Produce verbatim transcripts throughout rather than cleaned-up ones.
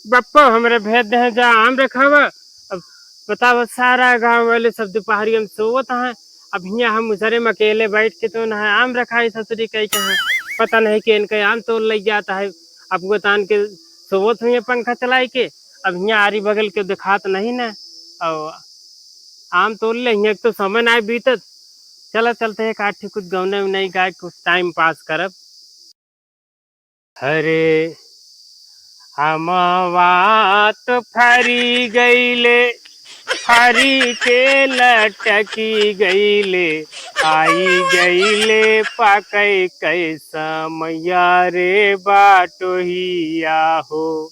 बप्पा हमरे भेज दे हैं जा आम रखावा। अब बतावा, सारा गाँव वाले सब दुपहरिया में सोवत हैं, अब हियाँ हम उसरे में अकेले बैठ के तो ना आम रखाई ससुरी कही कहाँ। पता नहीं कि इनका आम तोड़ लग जाता है। अब वो तान के सोवत हुए पंखा चलाई के, अब हियाँ आरी बगल के दिखात नहीं ना। और आम तोड़ ले, हियाँ तो समय ना बीतत। चला चलते हैं काठी कुछ गौने उन्हें गाय कुछ टाइम पास करब। हरे अमवा तो फरी गईले, फरी के लटकी गईले, आई गईले पकई कैसा मैया रे बाटोहिया हो।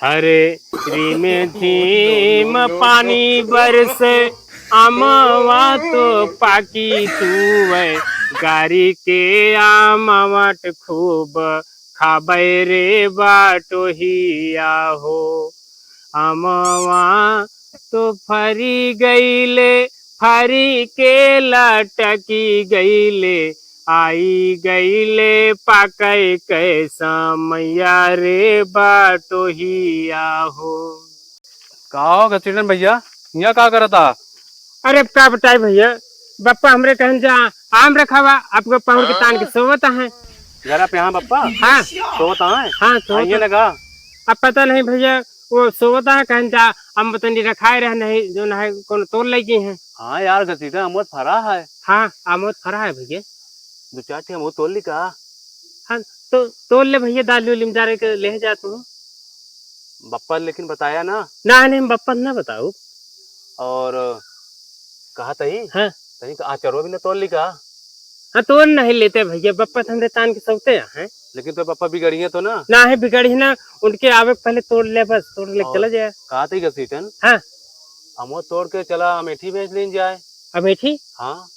हरे रिम झिम पानी बरसे, अमवा तो पाकी तुवै, गारी के आमवट खूब खाबै रे बाटोहिया हो। अमवा तो फरी गईले, फरी के लटकी गईले, आई गईले पकई कैसा मैया रे बाटोहिया हो। का हो घसीटन भैया, हियाँ का करता? अरे अब का बताई भैया, बप्पा हमरे कहन जा आम रखावा, आपको पहुँच के तान के सोवत है। घर पे हाँ बप्पा? हाँ। सोवत है? हाँ, सोवत आइए है। ना का? अब पता नहीं भैया, वो सोवत है, कहन जा हम तनी रखाए रह नहीं, जो ना है कौन तोड़ ले गए हैं। हाँ यार, घसीटा अमोद फरा है। हाँ, अमोद फरा है भैया। दो चार ठे अमोद तोड़ ली का? हाँ, तो तोड़ ले भैया, दाल उलिम जा रहे के ले जा तू। बप्पा लेकिन बताया ना? ना, नहीं, हम बप्पा ना बताऊ। और कहा तही? हाँ। तही का अचरवा भी ना तोड़ ली का? हाँ, तोड़ नहीं लेते भैया, बप्पा तो हमरे तान के सौते हैं। लेकिन तो बप्पा बिगड़िए तो ना? ना है बिगड़ी ना, उनके आवे के पहले तोड़ ले, बस तोड़ ले और चला जाए। कहा तही घसीटन? हाँ। अमवा तोड़ के चला अमेठी बेच लीन जाए। अमेठी? हाँ।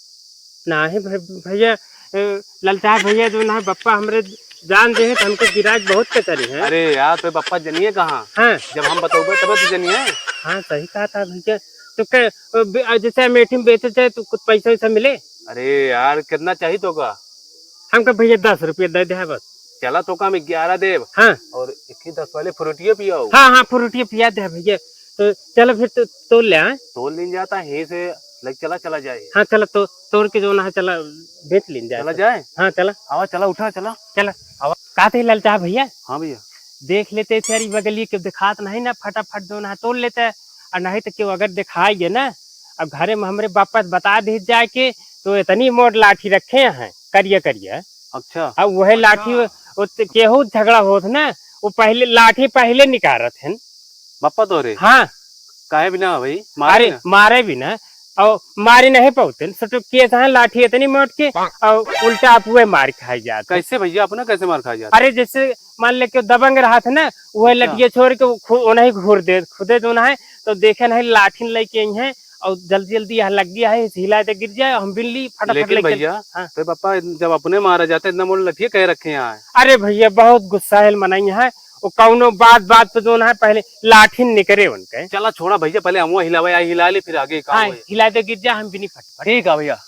ना है भै-, भैया, ए, ललचा भैया जो ना है बप्पा हमरे जान दे हैं तो हमको गिराज बहुत के करी है। अरे यार, तो बप्पा जनिए कहाँ? हाँ। जब हम बतौबे तबे तो जनिए। हाँ, सही कहा था भैया। तो के, अ, बे-, अ, जैसे अमेठी में बेचे जाए तो कुछ पैसा वैसा मिले? अरे यार, कितना चाहिए तो का? हमका भैया दस रुपया दे दे बस। चला तो का हम ग्यारह देब। हाँ। और एक ही दस वाले फ्रूटियो पियाओ। हाँ, हाँ, फ्रूटियो पिया दे भैया। तो चलो फिर तो तोड़ ले, हाँ? तोड़ लीन जाता है, यहीं से लग चला, चला जाए। हाँ, चला तो तोड़ के जो ना है, चला बेच लीन जाए। चला जाए? हाँ, चला। आवा, चला, उठा, चला। चला। आवा। का थे ललचा भैया? हाँ भैया। देख लेते थे यार, ई बगलिए के दिखात नहीं ना, फटाफट जो ना है तोड़ लेते, और नहीं तो क्यों अगर दिखाई गए ना, अब घरे में हमरे वापस बता दे जाए के, तो इतनी मोट लाठी रखे हैं, करिया करिया। अच्छा। अब वही लाठी, अच्छा। वो त-, केहू झगड़ा होत ना, वो पहले लाठी पहले निकारत हैं। बप्पा तोरे? हाँ। काहे बिना भाई? मारे अरे, बिना? मारे बिना। और मारी नहीं पाउते, सोचो के जहाँ लाठी इतनी मोट के, और उल्टा आप हुए मार खाई जात। कैसे भैया, अपना कैसे मार खाई जात? अरे, जैसे मान ले के दबंग रहा था ना, वह अच्छा। लठिया छोड़ के वो खु-, उन्हें घूर दे, खुदे जो ना है, तो देखे नहीं लाठिन लेके आई हैं, और जल्दी जल्दी यहाँ लग गया है, हिला दे गिर जाए, हम बिन ली फटाफट लेकिन लेके चल-, भैया, हाँ। तो पापा जब अपने मारा जाता है, इतना मोटा लठिया कहे रखे हैं यहाँ? अरे भैया, बहुत गुस्सा है मनई है, वो कौनो बात बात पे जो ना है, पहले लाठिन निकरे उनके। चला छोड़ा भैया, पहले हम वो हिलावे, आई हिला ले, फिर आगे का हाँ, होए। हिला दे गिर जा, हम बिनी फटाफट। ठीक है भैया,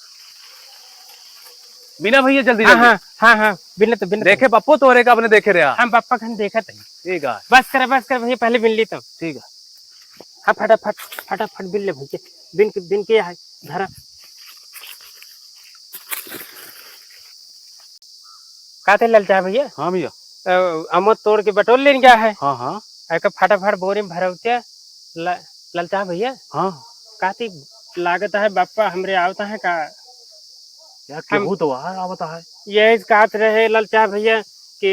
बिना भैया जल्दी हाँ, जल्दी। हाँ, हाँ, हाँ, बिना तो, बिना तो। देखे पप्पो तोरे का अपने देखे रहा। हम पप्पा खन देखत है। ठीक है। बस कर, बस कर भैया, पहले बिन ली तो। ठीक है। हाँ, फटाफट, फटाफट बिन ले भैया। बिन के, बिन के है, धरा। का थे ललचा भैया? हाँ भैया। अ, अमो तोड़ के बटोर लेन गया है। हाँ, हाँ। एका फटाफट बोरी में भरौते ल-, ललचा भैया। हाँ। काती लागत है बप्पा हमरे आवता है का? यार, हम केहू तो आ, आवता है। यही कहत रहे ललचा भैया कि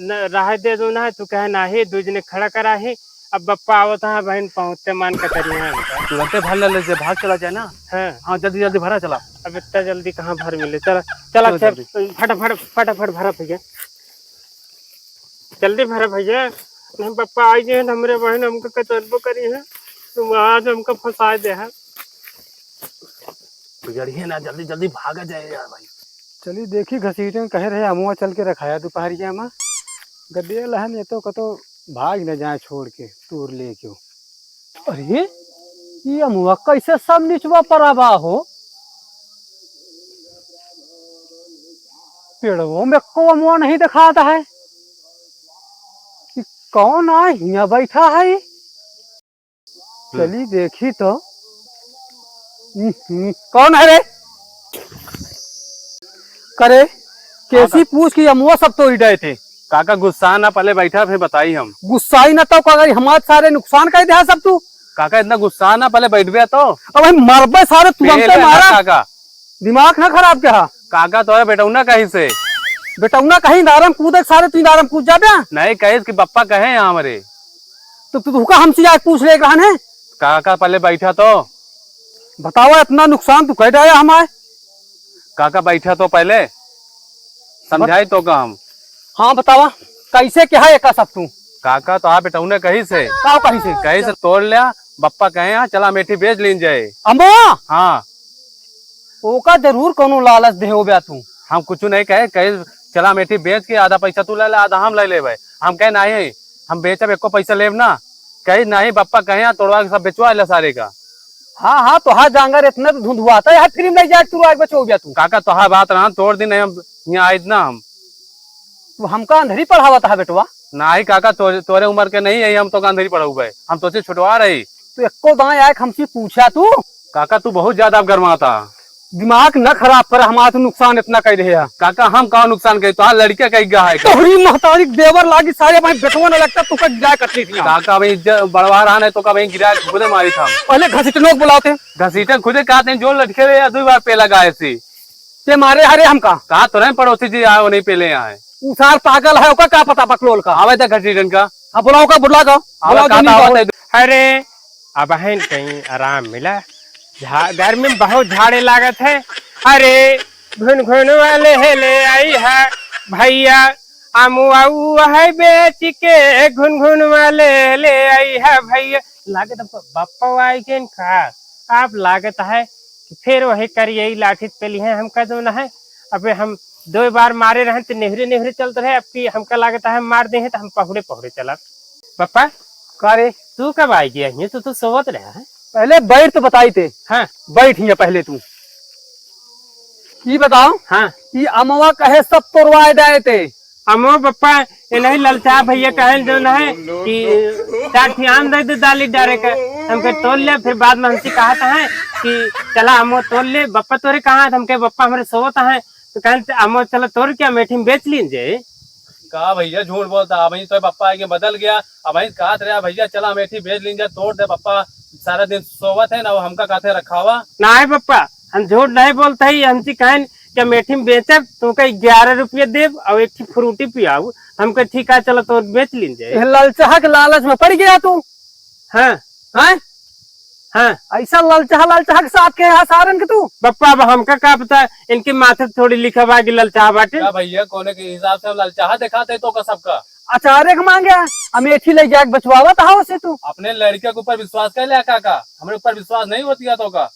न, रहे दे दो ना, तू कहे नाही, दू जने खड़ा करा ही। अब बप्पा आवत है, बहन पहुँचते मान के करी है हमका। तुरंते भाग ले, ले, जे भाग चला जाए ना। हाँ। हाँ, जल्दी, जल्दी भरा चला। अब इतना जल्दी कहाँ भर मिले? चला, चला, चला, अच्छा, जल्दी। फटाफट, फटाफट भरा भैया। जल्दी भरा भैया, नहीं पप्पा आई गए हैं, हमरे बहन हमका कचरबो करी है, तुम आज हमका फंसा दे है। बिगड़िए ना, जल्दी जल्दी भागा जाए यार भाई। चली देखी, घसीटन कहे रहे अमुआ चल के रखाया दोपहरिया में, गड्डिया लहन ये तो कतो भाग न जाए छोड़ के, तूर लेके। अरे, ये अमुआ कैसे सब निचवा पर आवा हो? पेड़वो में को अमुआ नहीं दिखाता है। कि कौन आ हियाँ बैठा है? चली देखी तो। हम्म, हम्म। कौन है रे? करे, कैसी काका। पूछ की अमुआ सब तोड़ी डाए थे। काका गुस्सा ना, पहले बैठा फिर बताई हम। गुस्सा ही ना तो काका, हमार सारे नुकसान कर दिया सब तू। काका इतना गुस्सा ना, पहले बैठबे तो। अब हम मरबे सारे, तू पेल हमसे है ना मारा। काका। दिमाग ना खराब क्या? काका तोरा बेटौना कहीं से। बेटौना कहीं दारम कूदे सारे, तू दारम कूद जा बे। नहीं कहे कि बप्पा कहे यहाँ हमारे। तो तू तुका हमसे आज पूछ ले रहन है? काका पहले बैठा तो। बतावा इतना नुकसान तू कर डाया हमारे। काका बैठा तो पहले। समझाई तो का हम। हाँ बतावा, कैसे क्या है एका सब तू? काका तो आप बेटौने कहीं से। का कहीं से? कहीं से तोड़ लिया, बप्पा कहे यहाँ चला मेथी बेच लीन जाए। अम्बा? हाँ। ओका जरूर कोनो लालच दे हो बे तू। हम कुछ नहीं कहे, कहे चला मेथी बेच के आधा पैसा तू ले ले, आधा हम ले लेबे। हम कहे नहीं, हम बेचब एको पैसा लेब ना। कही नहीं बप्पा कहे यहाँ तोड़वा के सब बेचवा ले सारे का। हाँ, हाँ, तोहार जांगर इतना तो धुंधुआता है, free में ले जाए तू आज बचो गया तू। काका तोहार बात रहा तोड़ दी नहीं हम यहाँ आए ना हम। तू हमका अंधरी पढ़ावत है बेटवा। नहीं काका तो, तोरे उम्र के नहीं है हम तो का अंधरी पढ़ाऊ भाई। हम तो से छुटवा रही। तू एको दाएं आए हमसे पूछा तू। काका तू बहुत ज्यादा अब गरमाता। दिमाग न खराब कर, हमारा तो नुकसान इतना कर रहे है। काका हम का नुकसान करी, तोहार लड़के कहीं गा है का? तोहरी महतारी देवर लागी सारे भाई बेटवा न लगता, तू का गिराए कटली थी। काका अभी इज्जत बढ़वा रहा नहीं तो का वहीं गिराए खुदे मारी था। पहले घसीटनों को बुलाते। घसीटन खुदे कहते हैं जो लटके रहे या दो बार पेला गाय से। ते मारे हरे हमका। कहा तो रहे पड़ोसी जी आए वो नहीं पेले यहाँ है। उ सार पागल है, ओका का पता बकलोल का। आवे तो घसीटन का। हाँ बुलाओ का, बुला का। आवे बुलाओ का जल्दी ना बुलाओ। होता है। अरे अबहिन कहीं आराम मिला। झा-, गर्मी में बहुत झाड़े लागत है। अरे घुनघुन वाले है ले आई है भैया, अमुआ है बेच के घुनघुन वाले ले आई है भैया। लागत है बप्पा आई के इनका। आप लागत है कि फिर वही करिए लाठी पे लिए हमका जो ना है। अबे हम दो बार मारे रहे तो नेहरे नेहरे चलत रहे, अब की हमका लागत है मार दे हैं तो हम पहुड़े पहुड़े चलत। बप्पा, का रे? तू कब आई गया? ये तो तू सोवत रहा है। पहले बैठ तो बताई ते। हाँ। बैठ हियाँ पहले तू। ई बताओ। हाँ। ई अमवा कहे सब तोड़वाए डाए ते। अमवा बप्पा, ये नहीं ललचा भैया कहन जो न है कि चार ठी आम दे दे दाली डारे के। हमके तोड़ ले, फिर बाद में हमसे कहा था है कि चला अमवा तोड़ ले, बप्पा तोरे कहाँ? हमके बप्पा हमरे सोवत है। तो कहन अमवा चला तोड़ के अमेठी में बेच लीन जाए। का भैया झूठ बोलता, अबहीं तो पप्पा आके बदल गया। अबहीं कहत रहा भैया चला अमेठी बेच लीन जा, तोड़ दे पप्पा, सारा दिन सोवत है ना, वो हमका कहते रखावा। नाहीं पप्पा, हम झूठ नहीं बोलत ही, हमसे कहन कि अमेठी में बेचब, तुमका ग्यारह रुपया देब और एक ठी फ्रूटी पियाऊ। हमका ठीक है, चला तोड़ बेच लीन जाए। ये ललचहा के लालच में पड़ गया तू। हाँ। हैं? हाँ। ऐसा ललचहा, ललचहा के साथ के यहाँ सारन के तू? बप्पा, अब हमका का पता, इनके माथे थोड़ी लिखा बा कि ललचहा बाटे। का भैया, कोने के हिसाब से हम ललचहा दिखाते तो का सबका? अचारे के मांगे, अमेठी ले जाके बचवावत हव से तू। अपने लड़के के ऊपर विश्वास कर ले काका, हमरे ऊपर विश्वास नहीं होती है तो का?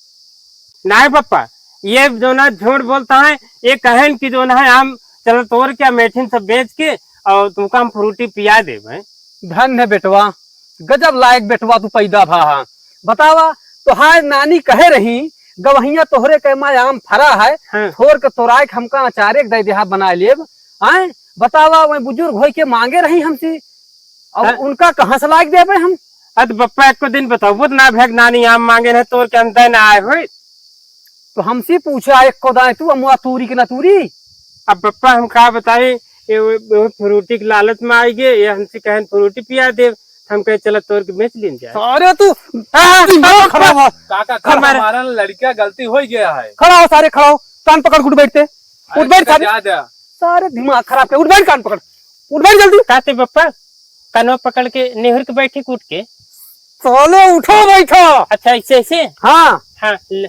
नाहीं बप्पा, ये जो ना झूठ बोलता है, ये कहन कि जो ना है हम चला तोड़ के अमेठिन सब बेच के और तुमका हम फ्रूटी पिया देब, हैं? धन्य बेटवा, गजब लायक बेटवा तू पैदा भा हा। बतावा, तोहार नानी कहे रही, "गवहिया तोहरे के माय आम फरा है, हाँ। थोर के तोराए के हमका अचारे के दे देहा बनाए लेब।" आए, बतावा, वह बुजुर्ग होई के मांगे रही हमसे, और हाँ। उनका कहाँ से लायक देबे हम? अरे तो बप्पा, एको दिन बताओ, वो तो ना भेक नानी आम मांगे रहे, तोर के हम दे ना आए होई। तो हमसे पूछा, एको दाएं तू, अमुआ तूरी के ना तूरी? अब बप्पा, हम का बताई, ये वो, वो फ्रूटी के लालच में आई गए, ये हमसे कहन फ्रूटी पिया देब, हम कहे चला तोड़ के बेच लीन जाए। सारे तू आ, दिमाग आ, खराब है। काका, खड़ा हमारा हमारा ना लड़का गलती हो गया है। खड़ा हो सारे, खड़ा हो, कान पकड़ के उठ बैठते, अरे उठ बैठ काका, सारे। जा, जा। सारे दिमाग खराब के, उठ बैठ कान पकड़, उठ बैठ जल्दी। काते बप्पा, कानवा पकड़ के नेहुर के बैठे के उठ के। साले उठो बैठो। अच्छा, ऐसे, ऐसे? हाँ। हाँ, ले,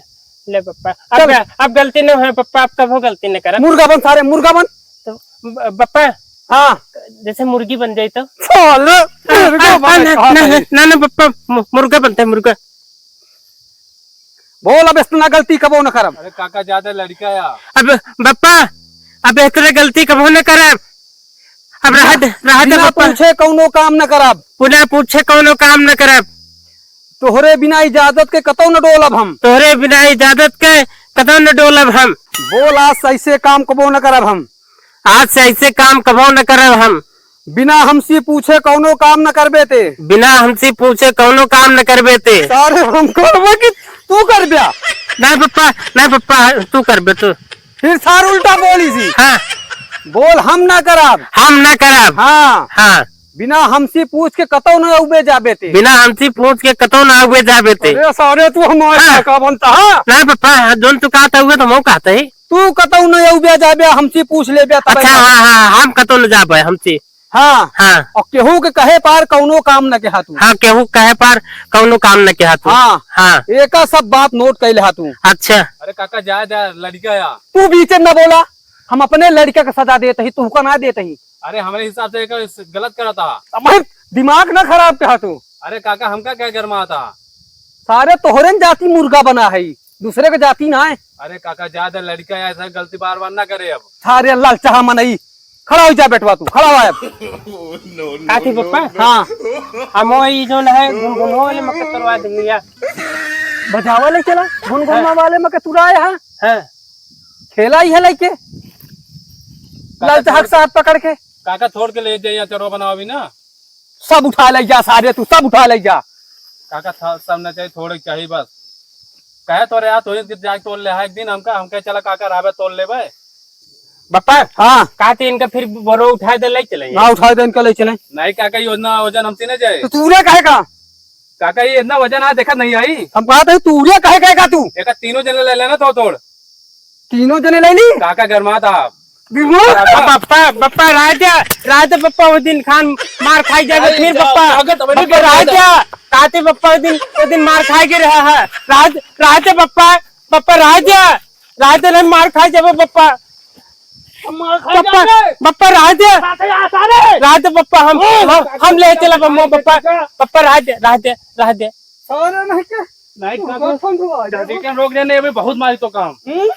ले बप्पा। अब चल। ग-, अब गलती न होए बप्पा, अब कभो गलती न करब। मुर्गा बन सारे, मुर्गा बन। तो ब-, बप्पा। हाँ। जैसे मुर्गी बन जाई तो? साले, आ, मुर्गा आ, आ, बन ना, कहा ना, था ना, ये? ना, ना बप्पा, मु-, मुर्गा बनता है, मुर्गा। बोल, अब इतना गलती कबो न करब। अरे काका, ज्यादा लड़का या। अब बप्पा, अब इतना गलती कबो न करब। अब रह दे, रह दे बिना बप्पा। पूछे कौनो काम न करब। बिना पूछे कौनो काम न करब। तोहरे बिना इजाजत के कतौ न डोलब हम। तोहरे बिना इजाजत के कतौ न डोलब हम। बोल, आज से ऐसे काम कबो न करब हम। आज से ऐसे काम कबो न करब हम। बिना हमसी पूछे कौनो काम न करबे ते। बिना हमसी पूछे कौनो काम न करबे ते। सारे हम करबे कि तू करब्या? नहीं पप्पा, नहीं पप्पा, तू करबे तू। फिर सार उल्टा बोली सी। हाँ। बोल, हम ना करब। हम ना करब। हाँ। हाँ। बिना हमसी पूछ के कतौ न अउबे जाबे ते। बिना हमसी पूछ के कतौ न अउबे जाबे ते। अरे सारे, तू हमारे हाँ। का बनता है? नहीं पप्पा, जोन तू कहता हुए तो हम कहते ही। तू कतौ न अउबे जाबे, हमसी पूछ लेबे तब अच्छा, अइबे। हाँ, हाँ, हम कतौ न जाबे, हमसी। हाँ। हाँ। और केहू के कहे पार कौनो काम न केहा तू। हाँ, केहू कहे पार कौनो काम न केहा तू। हाँ। हाँ। एका सब बात नोट कइ लेहा तू। अच्छा। अरे काका, जा, जा, लड़िका या। तू बीचे में न बोला, हम अपने लड़िका के सजा देत ही, तुहका ना देत ही। अरे हमरे हिसाब से एक गलत करत हा। अब भाई दिमाग ना खराब केहा तू। अरे काका, हमका क्या गरमात हा? सारे तोहरे न जाति मुर्गा बना है, दूसरे के जाति ना है। अरे काका, जा दे, लड़िका ऐसा गलती बार बार ना करे अब। सारे ललचहा मनई, खड़ा होइ जा बेटवा तू, खड़ा हो अब। काथी पप्पा? हाँ। हम ई जोन है गुनगुनवा वाले मक्का तुड़वा देंगे यार। बजावा ले चला, गुनगुनवा हाँ। वाले मक्का तुड़ाए, हाँ। हाँ। खेला ही है लइके। काका ललचहा के साथ पकड़ के। काका छोड़ के ले जाइए, चरवा बनावा भी ना। सब उठा ले जा सारे, तू सब उठा ले जा। काका था, सब ना चाहिए, थोड़े चाहिए बस। कहे तो रे, आ, तो जाके तोड़ ले, हाँ, एक दिन हमका, हमका चला काका रावे तोड़ लेबे। बप्पा, हाँ। का ते इनका फिर बोरो उठाए दे, ले चले। ना उठाए दे, इनका ले चले। नहीं काका, ये उतना वजन हमसे नहीं जाए। तो तू रे काहे का? काका, ये इतना वजन आ, देखा नहीं आई। हम कहा था, तू रे काहे, काहे का तू? एक तीनों जने ले लेना तो तोड़। तीनों जने ले ली? काका गरमात हा। बिल्कुल। बप्पा, बप्पा, राजा, राजा बप्पा, वो दिन खान मार खाई जाबे अरे फिर जा, बप्पा। काका, तब नहीं बप्पा, राजा, काते बप्पा, वो दिन, वो दिन मार खाई के रहा है। राज, राजा बप्पा, बप्पा, राजा, राजा नहीं मार खाई जाबे बप्पा। मार खाई बप्पा, जाबे। बप्पा, राजा, साथे आ सारे। राजा बप्पा, हम, ओ, हम, हम ले चला बप्पा, बप्पा, बप्पा, राजा, राजा, राजा। सारे नहीं के? नहीं, तू काका। कौन समझवा जा? ठीक है, रोक देने, अभी बहुत मारी तो काम। हम्म?